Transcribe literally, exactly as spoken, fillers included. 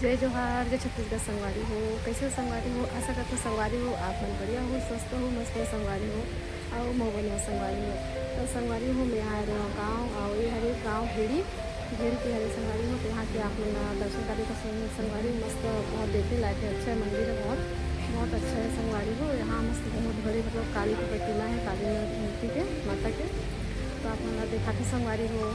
जय जोहार, जय छत्तीसगढ़ संगवारी हो। कैसे हो संगवारी हो? आशा करथों संगवारी हो आप मन बढ़िया हो, स्वस्थ हो, मस्त हो संगवारी हो, अउ मऊ बने हो संगवारी हो। तो संगवारी हो, मैं आए रहे हंव गाँव, अउ ये हरे गाँव भेड़ी, भेड़ी के हरे संगवारी हो। तो यहाँ के आप मन ला दर्शन करे के संग-, संगवारी हो, मस्त, बहुत देखने लायक है, अच्छा है, मंदिर है बहुत, बहुत अच्छा है संगवारी हो। यहाँ मस्त बहुत बड़ी मतलब काली की प्रतिमा है, काली मूर्ति के, माता के। तो आप मन ला दिखाथे संगवारी हो।